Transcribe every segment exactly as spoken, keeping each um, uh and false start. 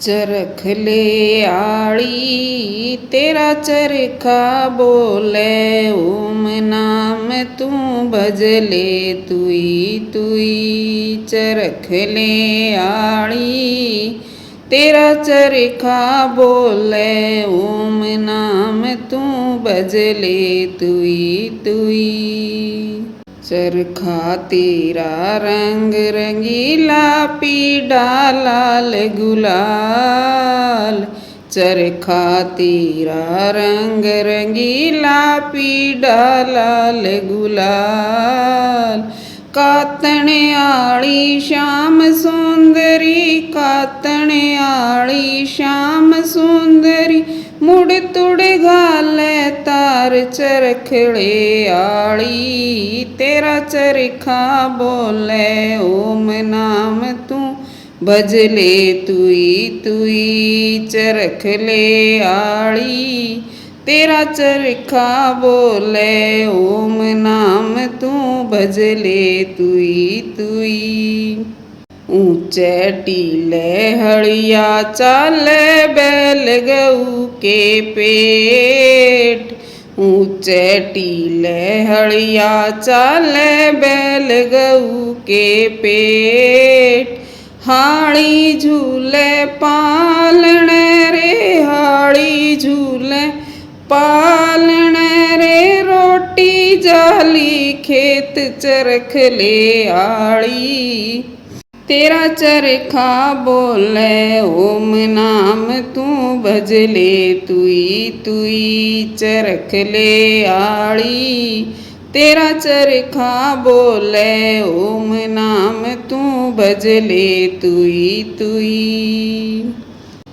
चरख ले आली तेरा चरखा बोले, ओम नाम तू भज ले तुई तुई। चरख ले आली तेरा चरखा बोले, ओम नाम तू भज ले तुई तुई। चरखा तेरा रंग रंगीला, पीला लाल गुलाल। चरखा तेरा रंग रंगीला, पीला लाल गुलाल। कातण आली श्याम सुंदरी, कातण आली श्याम सुंदरी, मुड़ तुड़ घाले तार। चरख ले आली तेरा चरखा बोले, ओम नाम तू भज ले तुई तुई। चरख ले आली तेरा चरखा बोले, ओम नाम तू भज ले तुई तुई। ऊंचे टीले हलिया चाले, बैल गऊ के पेट। ऊंचे टीले हलिया चाले, बैल गऊ के पेट। हाली झूले पालण रे, हाली झूले पालण रे, रोटी जाली खेत। चरख ले आली तेरा चरखा बोले, ओम नाम तू भज ले तुई तुई। चरख ले आली तेरा चरखा बोले, ओम नाम तू भज ले तुई तुई।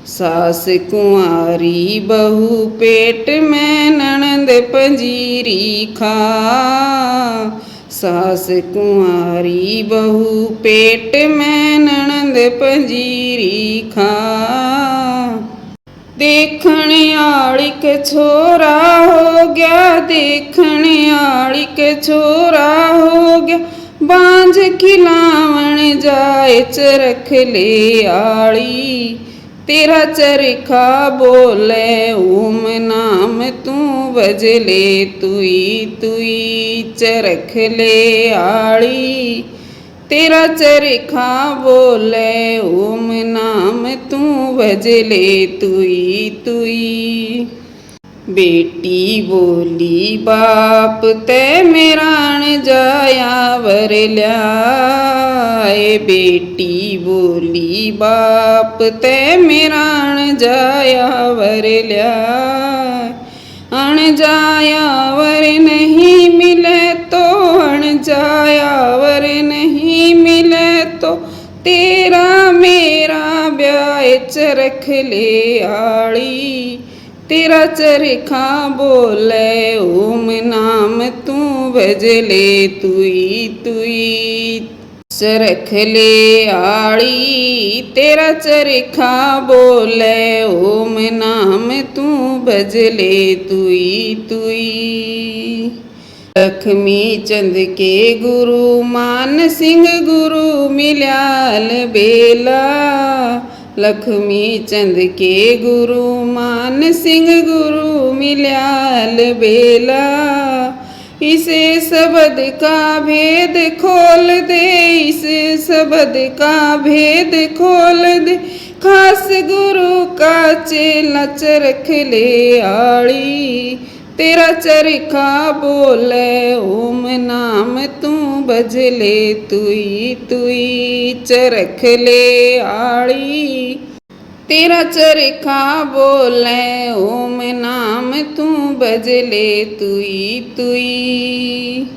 सास कुंवारी बहू पेट में, ननद पंजीरी खा। सास कुंवारी बहू पेट में, ननद पंजीरी खा। देखण आलिक छोरा हो गया, देखण आलिक छोरा हो गया, बांझ खिलावण जाए। चरख ले आली तेरा चरखा बोले, ओम नाम तू भज ले तुई तुई। चरख ले आली तेरा चरखा बोले, ओम नाम तू भज ले तुई तुई। बेटी बोली बाप ते मेरा, अण जाया वर ल्याए। बेटी बोली बाप ते मेरा, अण जाया वर ल्याए। अण जाया वर नहीं मिले तो, अण जाया वर नहीं मिले तो, तेरा मेरा ब्याह। चरख ले आली तेरा चरखा बोले, ओम नाम तू भज ले तुई तुई। चरख ले आली तेरा चरखा बोले, ओम नाम तू भज ले तुई तुई। लक्ष्मी चंद के गुरु मान सिंह गुरु मिल्याल बेला। लक्ष्मी चंद के गुरु मान सिंह गुरु मिल्याल बेला। इस शब्द का भेद खोल दे, इस शब्द का भेद खोल दे, खास गुरु का चेला। चरख ले आली तेरा चरखा बोले, ओम नाम तू भज ले तुई तुई। चरख ले आली तेरा चरखा बोले, ओम नाम तू भज ले तुई तुई।